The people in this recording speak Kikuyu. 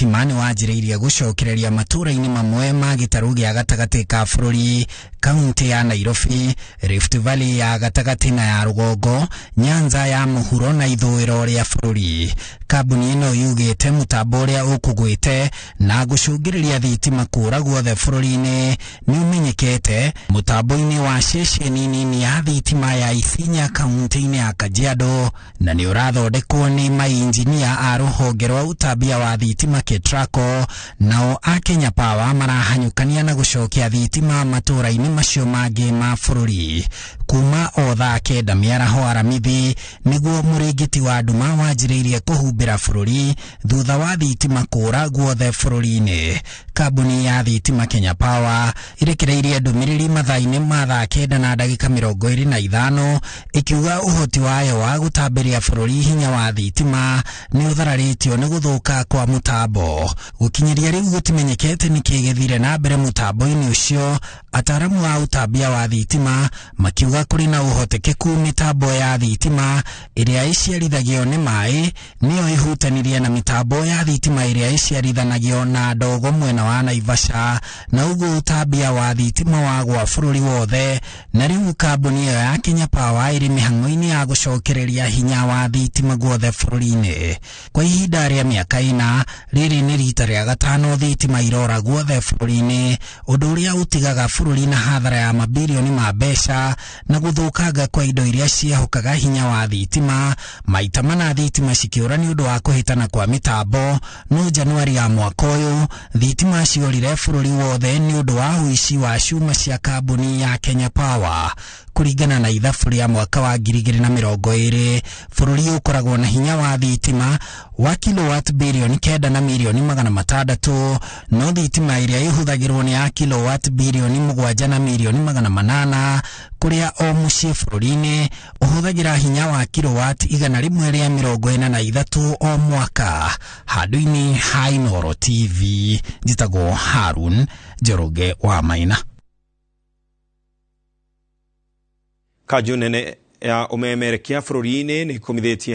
thitima nĩ wanjĩrĩirie gũcokereria matũũra-inĩ mamwe ma gĩtarũ gĩa gatagatĩ ka bũrũri, kaunti ya Nairobi, Rift Valley ya gatagatĩ na ya rũgongo, Nyanza ya mũhuro na ithũĩro rĩa bũrũri. Kambuni ĩno yugĩte mũtambo ũrĩa ũkũgwĩte na gũcũngĩrĩria thitima kũra guothe bũrũri-inĩ nĩ ũmenyekete mũtambo-inĩ wa ceceni nini ya thitima ya Isinya kaunti-inĩ ya Kajiado, na nĩ ũrathondekwo nĩ mainjinia a rũhonge rwa ũtambia wa thitima KETRACO. Nao a Kenya Power marahanyũkania na gũcokia thitima matũũra-inĩ macio mangĩ ma bũrũri. Kuma o thaa 9 mĩaraho Aramithi nĩguo mũrĩngĩti wa nduma wanjĩrĩirie kũhumbĩra bũrũri thutha wa thitima kũra guothe bũrũri-inĩ. Kambuni ya thitima Kenya Power ĩrekereirie ndũmĩrĩri mathaa-inĩ ma 9:25 ĩkiuga ũhoti wayo wa gũtambĩria bũrũri hinya wa thitima nĩ ũthararĩtio nĩ gũthũka kwa mũtambo. Gũkinyĩria rĩu gũtimenyekete nĩkĩ gĩthire na mbere mũtambo-inĩ ũcio, ataaramu a ũtambia wa thitima makiuga kũrĩ na ũhotekeku mĩtambo ya thitima ĩrĩa ĩciarithagio nĩ maĩ nĩyo ĩhutanirie na mĩtambo ya thitima ĩrĩa ĩciarithanagio na ndogo mwena wa Naivasha, na ũguo ũtambia wa thitima wagwa bũrũri wothe. Na rĩu kambuni ĩyo ya Kenya Power ĩrĩ mĩhang'o-inĩ ya gũcokereria hinya wa thitima guothe bũrũri-inĩ. Kwa ihinda rĩa mĩaka 4, rĩrĩ nĩ rita rĩa gatano thitima irora guothe bũrũri-inĩ, ũndũ ũrĩa ũtigaga bũrũri na hathara ya mabirioni ma mbeca na gũthũkanga kwa indo iria ciĩhokaga hinya wa thitima. Maita mana thitima cikĩũra nĩ ũndũ wa kũhĩtana kwa mĩtambo, no Januari ya mwaka ũyũ thitima ciorire bũrũri wothe nĩ ũndũ wa ũici wa cuma cia kambuni ya Kenya Power. Kũringana na ithabu rĩa mwaka wa 2020, bũrũri ũkoragwo na hinya wa thitima wa kilowatt 9 birioni na milioni 600, no thitima ĩrĩa ĩhũthagĩrwo nĩ ya kilowatt 7 birioni na milioni 800, kũrĩa o mũciĩ bũrũri-inĩ ũhũthagĩra hinya wa kilowatt 143 o mwaka. Handũ-inĩ ha Inooro TV, njĩtagwo Harun Njoroge wa Maina. Kanjũ nene ya ũmemerekia bũrũri-inĩ nĩ ĩkũmithĩtie